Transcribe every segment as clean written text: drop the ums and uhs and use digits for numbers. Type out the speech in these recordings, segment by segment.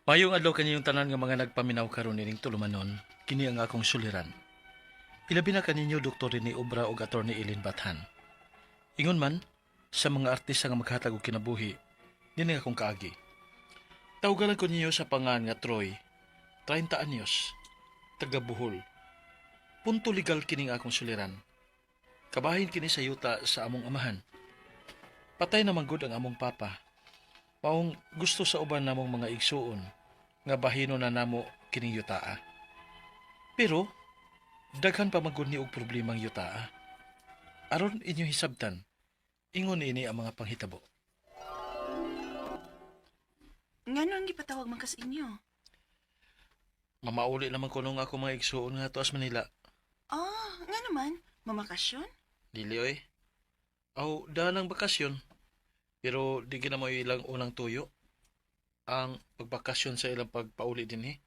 Mayong adlaw kaniyong tanan nga mga nagpaminaw karon nining tulumanon, kini ang akong suliran. Ilabi na kaninyo Dr. Rene Obra ug Attorney Eileen Bathan. Ingon man, sa mga artista nga maghatag og kinabuhi, nini akong kaagi. Tawgalan ko ninyo sa pangan nga Troy, 30 anyos, taga Bohol. Punto legal kining akong suliran. Kabahin kini sa yuta sa among amahan. Patay na man gud ang among papa. Maong gusto sa uban namong mga igsuon nga bahino na namo kining yutaa. Pero daghan pa man gud ni og problemang yutaa. Aron inyo hisabtan, ingon ini ang mga panghitabo. Ngano ang gipatawag man kas inyo? Mamauli naman kuno nga ako mga igsuon nga tuas Manila. Ah, nga naman, mamakasyon? Dili oy. Aw, daan ang bakasyon. Pero di gina mo ilang unang tuyo. Ang pagbakasyon sa ilang pagpauli din eh.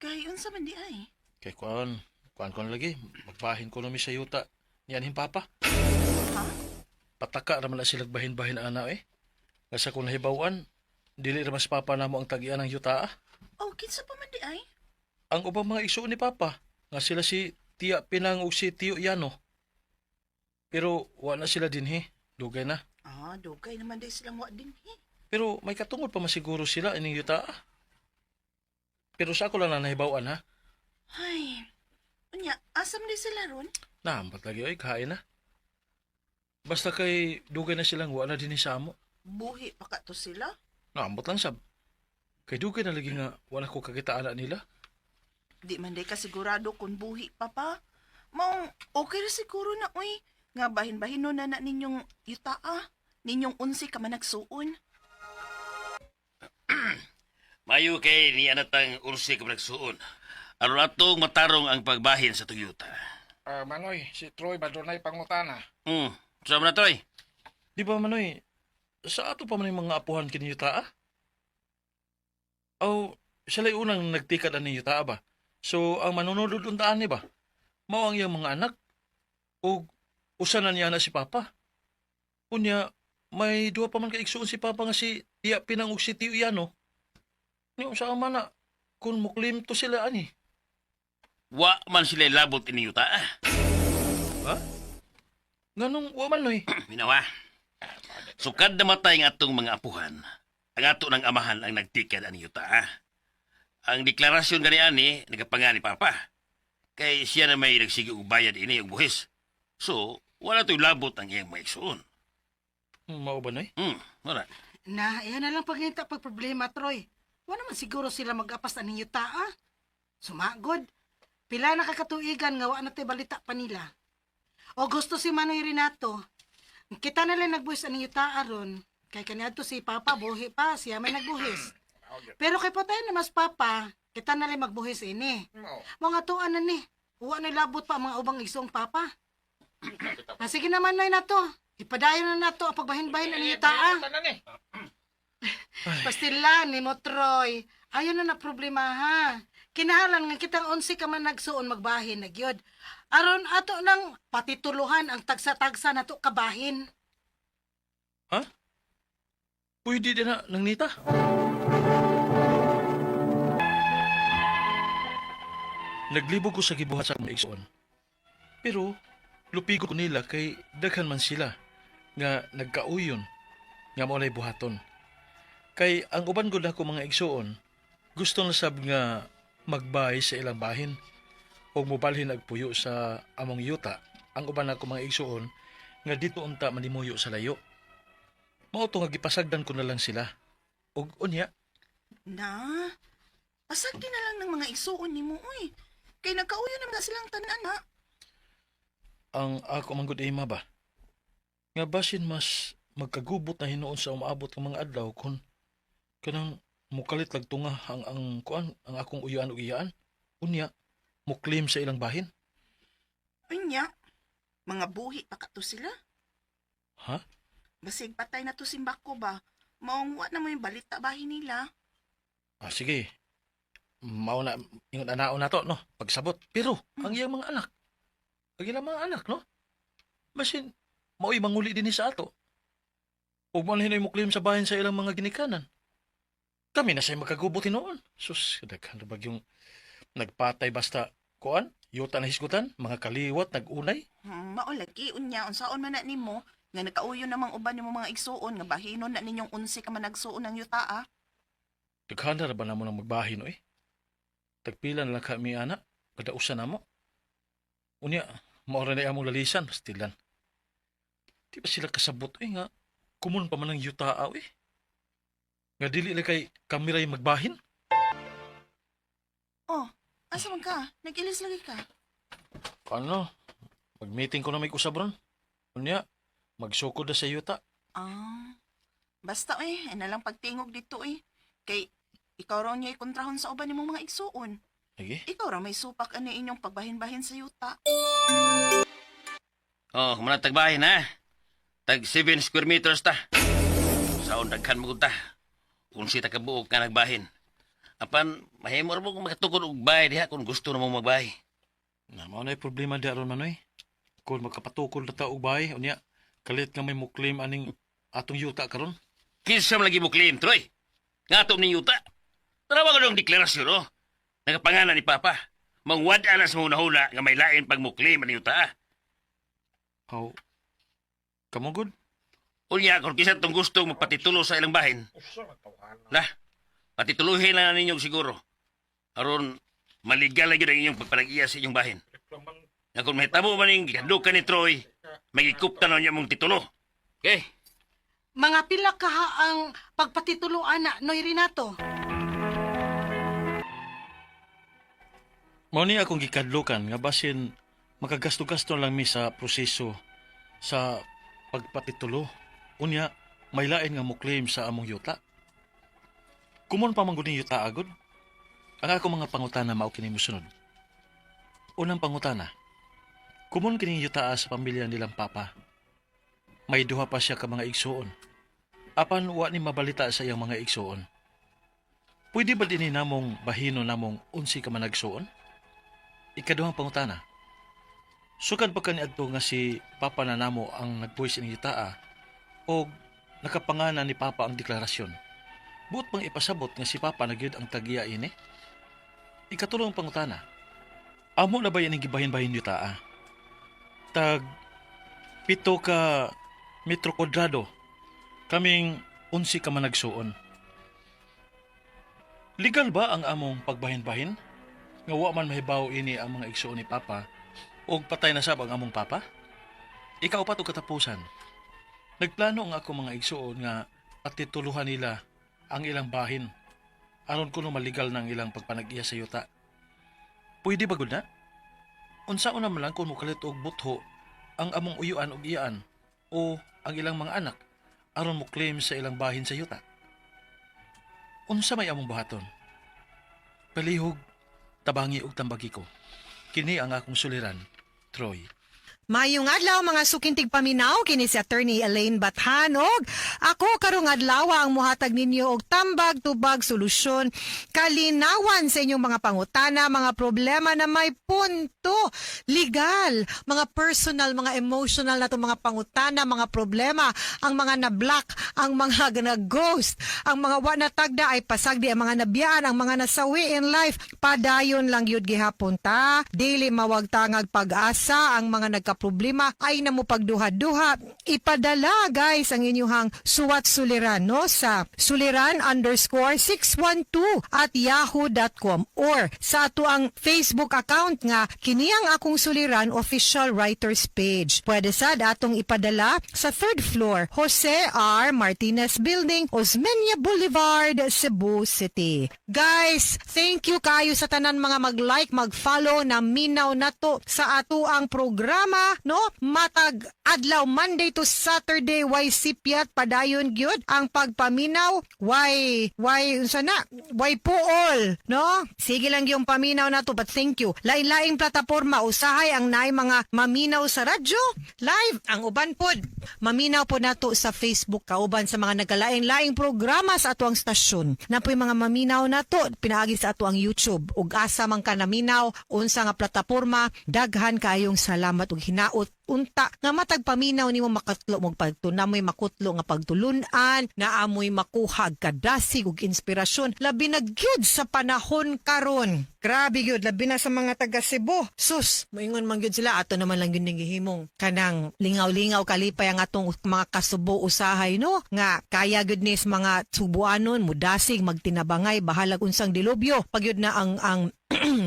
Kay unsa man di ay? Kay kuan, kuan kon lagi, magbahin ko mi sa yuta. Niyan papa. Ha? Pataka ra man na sila bahin-bahin ana eh. Nga sa kung nahibaw-an, dili ra mas papa namo ang tagian ng yuta ah. Oh, kinsa pa man di ay? Ang ubang mga igsuon ni papa, nga sila si Tia Pinang ug si Tio Yano. Pero wa na sila dinhi, dugay na. Ah, dugay naman di silang wa din eh. Pero may katungod pa masiguro sila ining yuta ah. Pero sa ako lang na nahibaw-an ha. Ay, unya, asam di sila ron? Naambat lagi oy, kain na. Basta kay dugay na silang wa na dinhi sa amo. Buhi pa ka to sila? Naambot lang sab. Kay dugay na lagi nga wala ko kakita ana nila. Di man di ka sigurado kung buhi pa pa. Maong okay ra siguro na uy. Nga bahin-bahin no na na ninyong yutaa. Ninyong unsi ka man nagsuon. Mayo kay ni anatang ursi ka nagsuon. Aron atong matarong ang pagbahin sa Toyota. Ah, Manoy, si Troy badunay pangutana. Sama na, Troy. Di ba Manoy, sa ato pa man yung mga apuhan kini yuta ah? Aw, sila'y unang nagtikat ani yuta ba? So, ang manunod untaan ni ba? Mao ang iyang mga anak. O usa na niya na si Papa. Unya, may duha pa man ka igsuon si Papa nga si Tia Pinang ug si Tio Yano. Ni unsa man na kung muklim to sila ani. Wa man sila labot ini yuta. Ah. Ha? Nganong wa man noy? Minawa. Sukad na matay ang atong mga apuhan. Ang ato ng amahan ang nagtikad ani yuta. Ah. Ang deklarasyon gani ani nagapanga ni Papa. Kay siya na may nagsige og bayad ini og buhis. So, wala to'y labot ang iyang mga igsuon. Mao ba noy? Wala. Na, iyan na lang paghinta pag problema, Troy. Wala naman siguro sila mag-apas na ninyo taa. Sumagod. Pila na kakatuigan nga wa na tay balita pa nila. O gusto si Manoy Renato. Kita na lang nagbuhis ang ninyo taa ron. Kay kaniadto si Papa buhi pa, siya may nagbuhis. Pero kay patay na mas Papa, kita na lang magbuhis ini. Mga tuan na ni. Uwa na labot pa ang mga ubang isong Papa. Ah, sige naman, Noy, na to. Ipadayon na nato ang pagbahin-bahin ang ninyo taa. Tanan ni. Pastila ni mo, Troy. Ayaw na na problema ha. Kinahalan nga kitang 11 ka man nagsuon magbahin na gyud. Aron ato nang patituluhan ang tagsa-tagsa nato kabahin. Ha? Pwede din na nang nita. Naglibog ko sa gibuhat sa akong igsoon. Pero lupigo ko nila kay daghan man sila nga nagkauyon nga mao na'y buhaton. Kay ang uban gud ako mga igsoon gusto na sab nga magbay sa ilang bahin o mobalhin agpuyo sa among yuta. Ang uban ako mga igsoon nga dito unta manimuyo sa layo. Mao to nga gipasagdan ko na lang sila. Ug unya, Na, pasagdi na lang ng mga igsuon nimo uy. Kay nagkauyo naman na silang tanan ha. Ang ako man gud ima ba? Nga basin mas magkagubot na hinuon sa umaabot ng mga adlaw kun kanang mukalit lag tunga ang kuan ang akong uyuan ug iyaan. Unya, muklim sa ilang bahin. Unya, mga buhi pa ka to sila. Ha? Basig patay na to simbako ba? Maong wa na mo yung balita bahin nila. Ah, sige. Mao na ingon anao na to no, pagsabot. Pero ang iyang mga anak, ang ilang mga anak no. Basin mao'y manguli dinhi sa ato. Ug mo na hinoy muklim sa bahin sa ilang mga ginikanan. Kami na sa'y magkagubot hinuon. Sus, daghan na bagyong nagpatay basta kuan, yuta na hisgutan, mga kaliwat nagunay. Mao lagi unya unsaon man na nimo nga nakauyon namang uban nimo mga igsuon nga bahinon na ninyong 11 ka managsuon ng yuta ah. Daghan na ra ba namo nang magbahin oy? Tagpila na lang kami ana, kadausan namo. Unya, mao ra na among lalisan, pastilan. Di ba sila kasabot oy nga kumun pa man ang yuta oy? Nga dili lang kay kami ray magbahin. Oh, asa man ka? Nag-ilis lagi ka. Ano? Mag-meeting ko na may kusab ron. Unya, magsukod na sa yuta. Ah. Basta eh, ay nalang pagtingog dito eh. Kay ikaw raw niya kontrahon sa uban nimong mga igsuon. Sige. Ikaw raw may supak ani inyong pagbahin-bahin sa yuta. Oh, muna tagbahin ha. Tag 7 square meters ta. Saon daghan mo ta. Kung si kabuok nga nagbahin. Apan mahimo ra mo kung makatukod og bahay diha kung gusto na mo magbahay. Na, mao na problema di aron manoy. Kung magkapatukol na ta og bahay, unya, kalit nga may muklim aning atong yuta karon. Kinsa man lagi mo claim, Troy? Nga ato ning yuta. Tarawa ko ng deklarasyon, oh. Nakapangalan ni Papa. Mangwad-an na sa mga huna nga may lain pag mo claim ang yuta. Ah. How? Kamugod? Unya, kung kinsa tong gusto magpatitulo sa ilang bahin, lah, patituluhin na ninyo siguro. Aron, maligal na yun ang inyong pagpalag-iya sa inyong bahin. Na kung mahitabo man yung gihadlukan ni Troy, magikupta na niya mong titulo. Okay? Mga pila kaha ang pagpatitulo ana, Noy Renato. Mao ni akong gikadlukan nga basin makagasto-gasto lang mi sa proseso sa pagpatitulo. Unya, may lain nga mo claim sa among yuta. Kumon pa man gud ning yuta agod. Ang ako mga pangutana mao kini mosunod. Unang pangutana. Kumon kining yuta sa pamilya nilang papa. May duha pa siya ka mga igsuon. Apan wa ni mabalita sa iyang mga igsuon. Pwede ba dinhi namong bahino namong 11 ka managsuon? Ikaduhang pangutana. Sukad pa kaniadto nga si Papa na namo ang nagbuwis ining yutaa o nakapangana ni Papa ang deklarasyon. Buot pang ipasabot nga si Papa na gyud ang tagiya ini? Ikatulong pangutana. Amo na ba ining gibahin-bahin yutaa? Tag 7 ka metro kwadrado kaming 11 ka managsuon. Legal ba ang among pagbahin-bahin? Nga wa man mahibaw ini ang mga igsuon ni Papa og patay na sab ang among Papa? Ikaupat og katapusan. Nagplano ang ako mga igsuon nga patituluhan nila ang ilang bahin aron kuno maligal ng ilang pagpanag-iya sa yuta. Pwede ba gud na? Unsaon naman lang kung mokalit og butho ang among uyuan og iyaan o ang ilang mga anak aron mo claim sa ilang bahin sa yuta? Unsa may among buhaton? Palihog, tabangi og tambagi ko. Kini ang akong suliran, Troy. Mayong adlaw mga sukintig paminaw kini si Attorney Elaine Bathanog. Ako karong adlaw ang muhatag ninyo og tambag tubag solusyon kalinawan sa inyong mga pangutana, mga problema na may punto legal, mga personal, mga emotional na itong mga pangutana, mga problema, ang mga na-block, ang mga na-ghost, ang mga wa na tagda ay pasagdi, ang mga nabiyaan, ang mga nasawi in life, padayon lang yun gihapon ta. Dili mawagtangag pag-asa, ang mga nagkaproblema ay namupagduha-duha. Ipadala guys ang inyuhang suwat suliran no sa suliran_612@yahoo.com or sa ato ang Facebook account nga kini ang akong suliran official writers page. Pwede sad atong ipadala sa third floor, Jose R. Martinez Building, Osmeña Boulevard, Cebu City. Guys, thank you kayo sa tanan mga mag-like, mag-follow na minaw nato sa ato ang programa, no? Matag adlaw Monday to Saturday way sipyat padayon gyud ang pagpaminaw way way unsa na way puol, no? Sige lang yung paminaw nato but thank you. Lain-laing plataporma usahay ang naay mga maminaw sa radyo live ang uban pod maminaw po nato sa Facebook kauban sa mga nagkalaing-laing programa sa ato ang stasyon. Napoy mga maminaw nato pinaagi sa ato ang YouTube ug asa man ka naminaw unsa nga plataporma daghan kaayong salamat ug hinaot Unta nga matag paminaw nimo makatlo mo pagtunamoy makutlo nga pagtulunan, naamoy makuha kadasig ug inspirasyon, labi na gyud sa panahon karon. Grabe gyud, labi na sa mga taga Cebu. Sus, moingon man gyud sila, ato naman lang gyud ning gihimong kanang lingaw-lingaw, kalipay ang atong mga kasubo usahay, no, nga kaya gyud ni sa mga Subuanon mudasig, magtinabangay, bahalag unsang dilubyo pag yun na ang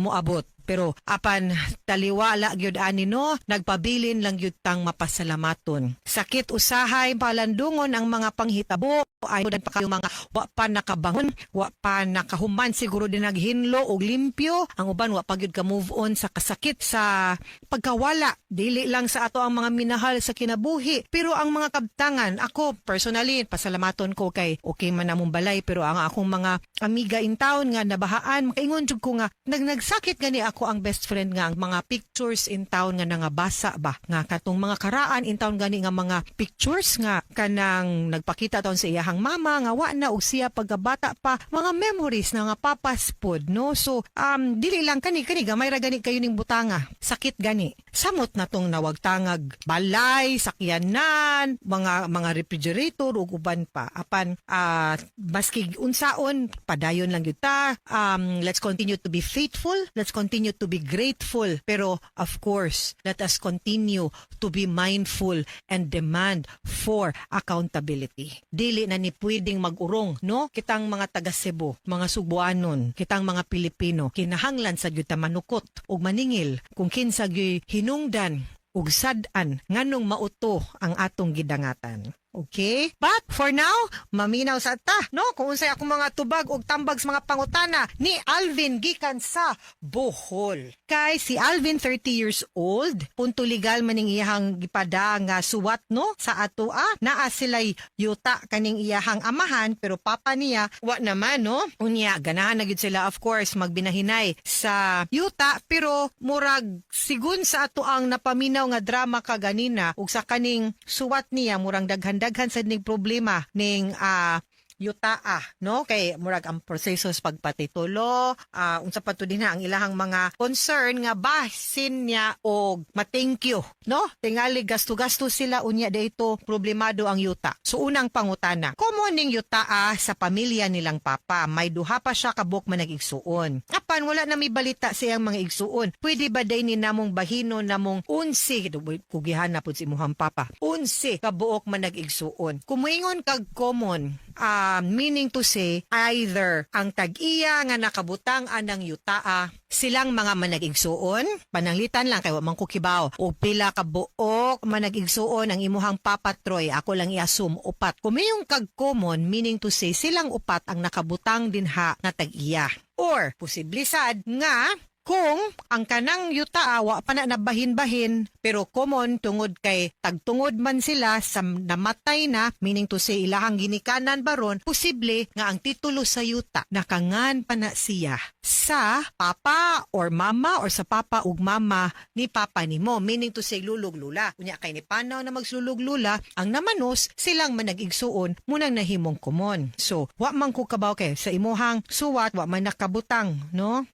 moabot. Pero apan taliwala gyud ani, no, nagpabilin lang gyud tang mapasalamaton. Sakit usahay palandungon ang mga panghitabo ay pa kayo mga wa pa nakabangon, wa pa nakahuman siguro din naghinlo og limpyo. Ang uban wa pa gyud ka move on sa kasakit sa pagkawala, dili lang sa ato ang mga minahal sa kinabuhi, pero ang mga kabtangan. Ako personally, pasalamaton ko kay okay man among balay, pero ang akong mga amiga in town nga nabahaan, makaingon jud ko nga nagsakit gani ako ang best friend nga ang mga pictures in town nga nangabasa ba, nga katong mga karaan in town gani nga mga pictures nga kanang nagpakita taon sa iyahang mama nga wa na og siya pagkabata pa, mga memories na nga papaspod, no? So dili lang kani kani, gamay ra gani kayo ning butanga, sakit gani. Samot na tong nawagtangag balay, sakyanan, mga refrigerator ug uban pa. Apan maski unsaon, padayon lang gyud ta. Let's continue to be faithful, let's continue to be grateful, pero of course let us continue to be mindful and demand for accountability. Dili na ni pwedeng mag-urong, no? Kitang mga taga Cebu, mga Sugbuanon, kitang mga Pilipino, kinahanglan sa gyud ta manukot ug maningil kung kinsa gyud hinungdan ug sad-an nganong mauto ang atong gidangatan. Okay? But for now, maminaw sa ta, no? Kung unsay akong mga tubag ug tambag sa mga pangutana ni Alvin gikan sa Bohol. Kay si Alvin, 30 years old, punto legal maning iyahang gipada nga suwat, no, sa atoa. Naa sila'y yuta kaning iyahang amahan, pero papa niya wa naman, no. Unya ganahan na gyud sila, of course, magbinahinay sa yuta, pero murag sigun sa ato ang napaminaw nga drama kaganina ug sa kaning suwat niya, murang daghan-daghan sad ning problema ning yutaa, no, kay murag ang proseso sa pagpatitulo, unsa pa to din na ang ilahang mga concern nga basin niya og ma-thank you, no? Tingali gasto-gasto sila, unya dito problemado ang yuta. So unang pangutana, common ning yutaa sa pamilya nilang papa, may duha pa siya kabuk man nag-igsuon, apan wala na may balita sa iyang mga igsuon. Pwede ba day ni namong bahino namong 11 kugihan na pud si imuhang papa, 11 kabuok man nag-igsuon? Kumuingon kag common, meaning to say, either ang tag-iya nga nakabutang anang yutaa, silang mga manag-igsuon, pananglitan lang kay wa man ko kibaw, o pila ka buok manag-igsuon ang imuhang papa, Troy? Ako lang i-assume upat. Kung mayong kag common, meaning to say, silang upat ang nakabutang dinha nga tag-iya. Or, posible sad nga kung ang kanang yuta wa pa na nabahin-bahin pero common tungod kay tagtungod man sila sa namatay na, meaning to say ilahang ginikanan baron, posible nga ang titulo sa yuta nakangan pa na siya sa papa or mama or sa papa ug mama ni papa nimo, meaning to say lulog lula. Unya kay ni panaw na magsulog lula ang namanos, silang manag-igsuon munang nahimong common. So wa man ko kabaw kay sa imuhang suwat wa man nakabutang, no?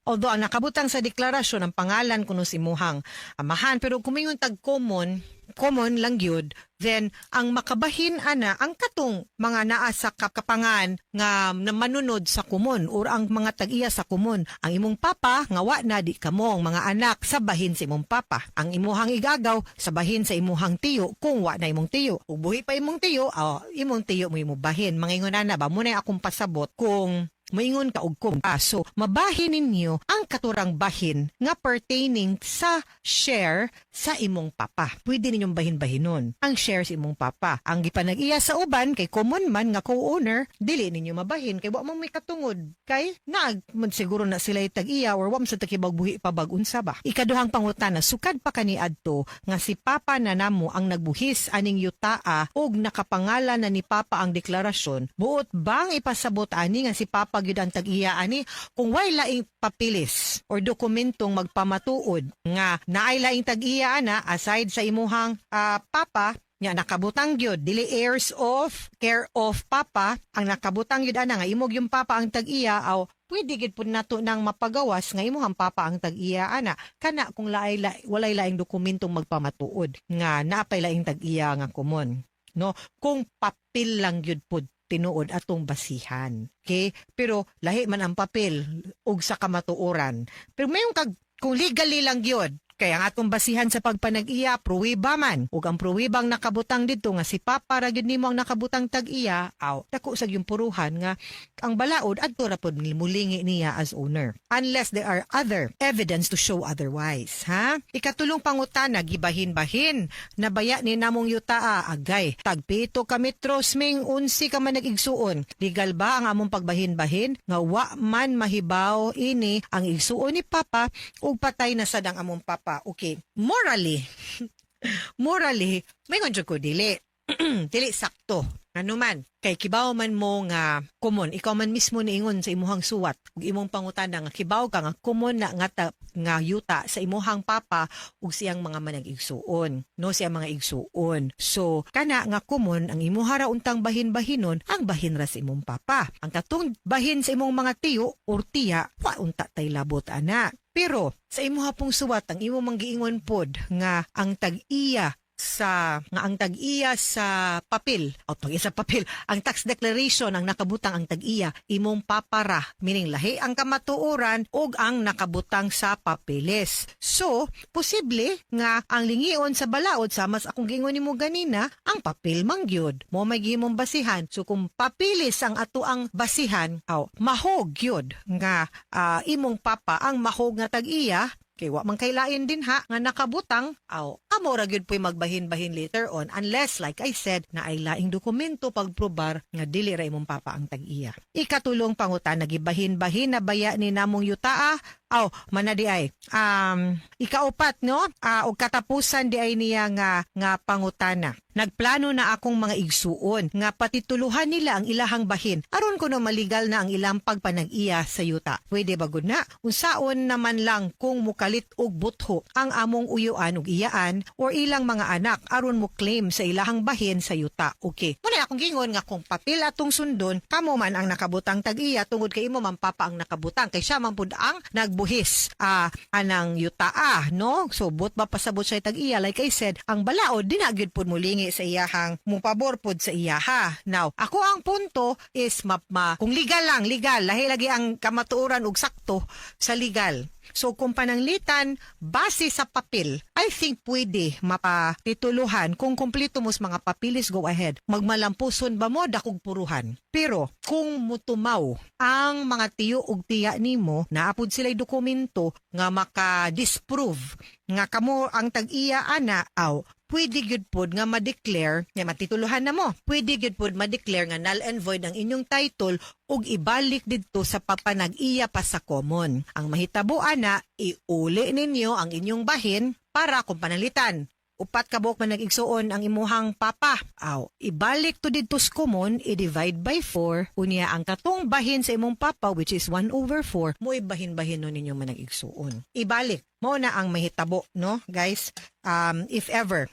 Although ang nakabutang sa deklarasyon ang pangalan kuno si imuhang amahan, pero kung mingon tag common, common lang gyud, then ang makabahin ana ang katong mga naa sa kapangan nga na manunod sa common or ang mga tag-iya sa common. Ang imong papa nga wa na, di kamo ang mga anak sa bahin sa imong papa, ang imuhang igagaw sa bahin sa imuhang tiyo kung wa na imong tiyo. Ug buhi pa imong tiyo, oh, imong tiyo mo imo bahin. Mangingon ana ba mo na akong pasabot kung moingon ka og kung. So, mabahin ninyo ang katurang bahin nga pertaining sa share sa imong papa. Pwede ninyong bahin-bahinon ang share sa imong papa. Ang gipanag-iya sa uban kay common man nga co-owner, dili ninyo mabahin kay wa mo may katungod kay naag man siguro na sila tag-iya or wa man sa takibag buhi pa bag unsa ba. Ikaduhang pangutana, sukad pa kaniadto nga si papa na namo ang nagbuhis aning yutaa og nakapangalan na ni papa ang deklarasyon. Buot bang ipasabot ani nga si papa gyud ang tag-iya ani kung way laing papilis or dokumentong magpamatuod nga naay laing tag-iya ana aside sa imuhang papa? Nya nakabutang gyud dili heirs of, care of papa, ang nakabutang gyud ana nga imo gyung papa ang tag-iya, aw pwede gyud pud nato nang mapagawas nga imong papa ang tag-iya ana, kana kung laay la, walay laing dokumentong magpamatuod nga naapay laing tag-iya nga common, no? Kung papel lang gyud pud tinuod atong basihan, okay? Pero lahi man ang papel ug sa kamatuoran. Pero mayon kag kung legally lang gyud, kaya ang atong basihan sa pagpanag-iya, pruweba man. Ug ang pruwebang nakabutang dito nga si Papa ra gyud nimo ang nakabutang tag-iya, aw, dako sa yung puruhan nga ang balaod adto ra pod mulingi niya as owner. Unless there are other evidence to show otherwise, ha? Ikatulong pangutana, gibahin-bahin. Nabaya ni namong yutaa, agay. Tagpito ka metros ming 11 ka man nag-igsuon. Legal ba ang among pagbahin-bahin? Nga wa man mahibaw ini ang igsuon ni Papa ug patay na sad ang among papa. Okay. Morally, may jud ko dili. Dili sakto. Ano man, kay kibaw man mo nga common, ikaw man mismo niingon sa imuhang suwat ug imong pangutana nga kibaw ka nga common na nga, nga yuta sa imuhang papa ug siyang mga manag-igsuon, no, siyang mga igsuon. So kana nga common ang imuha ra untang bahin-bahinon, ang bahin ra sa imong papa. Ang katong bahin sa imong mga tiyo or tiya, wa unta tay labot ana. Pero sa imuha pong suwat, ang imo mang giingon pod nga ang tag-iya sa nga ang tag-iya sa papel o tag sa papel, ang tax declaration, ang nakabutang ang tag-iya imong papara, meaning lahi ang kamatuoran ug ang nakabutang sa papeles. So posible nga ang lingion sa balaod, sama sa akong giingon nimo ganina, ang papel man gyud mo may gihimong basihan. So kung papeles ang ato ang basihan, aw, mahog gyud nga imong papa ang mahog nga tag-iya, kay wa man kailain din ha nga nakabutang, aw, amo ra gyud po'y magbahin-bahin later on, unless, like I said, na ay laing dokumento pagprobar nga dili ra imong papa ang tag-iya. Ikatulong pangutana, nagibahin-bahin na baya ni namong yutaa? Aw, mana di ay. Ikaupat, no? Og katapusan di ay niya nga nga pangutana. Nagplano na akong mga igsuon nga patituluhan nila ang ilahang bahin aron kuno maligal na ang ilang pagpanag-iya sa yuta. Pwede ba gud na? Unsaon naman lang kung mukalit og butho ang among uyuan ug iyaan or ilang mga anak aron mo claim sa ilahang bahin sa yuta? Okay. Muna akong gingon nga kung papel atong sundon, kamo man ang nakabutang tag-iya tungod kay imo man papa ang nakabutang, kay siya man pud ang nagbuhis anang yutaa, no? So bot ba pasabot siya tag-iya? Like I said, ang balaod di na gyud pud mulingi sa iyahang, mupabor pud sa iyaha. Now, ako ang punto is kung legal lang, legal, lahi lagi ang kamatuoran ug sakto sa legal. So kung pananglitan base sa papel, I think pwede mapatituluhan kung kumpleto mo sa mga papilis, go ahead. Magmalampuson ba mo, dakog puruhan. Pero kung mutumaw ang mga tiyo ug tiya nimo, naapod sila'y dokumento nga maka-disprove nga kamo ang tag-iya ana, aw, pwede gyud pod nga ma-declare nga matituluhan na mo. Pwede gyud pod ma-declare nga null and void ang inyong title ug ibalik didto sa papanag-iya pa sa common. Ang mahitabo ana, iuli ninyo ang inyong bahin para kung panalitan upat ka buok man nag-igsuon ang imuhang papa. Aw, ibalik to didto sa common, i-divide by 4, unya ang katong bahin sa imong papa, which is 1 over 4, mo ibahin-bahin no ninyo man nag-igsuon. Ibalik. Mo na ang mahitabo, no, guys? If ever,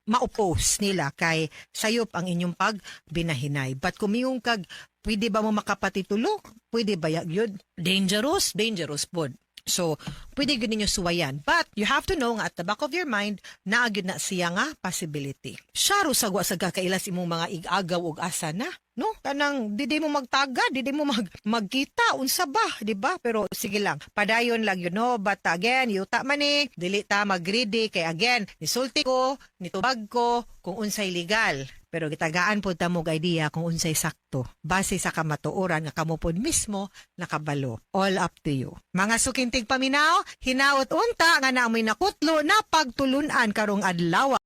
ma-oppose nila kay sayop ang inyong pagbinahinay. But kung miyong kag, pwede ba mo makapatitulo? Pwede ba yun? Dangerous? Dangerous pod. So, pwede gyud ninyo suwayan. But, you have to know nga at the back of your mind, naa gyud na siya nga possibility. Syaro sa wa sa kakailas imong mga igagaw og asa na. No? Kanang di mo magtaga, di mo magkita unsa ba, di ba? Pero sige lang, padayon lang yun, no? But again, yuta man ni, dili ta mag-greedy kay again, nisulti ko, nitubag ko kung unsay legal. Pero gitagaan pod ta mo idea kung unsay sakto base sa kamatuoran nga kamo pod mismo nakabalo. All up to you. Mga suking tigpaminaw, hinaot unta nga naamoy nakutlo na pagtulunan karong adlaw.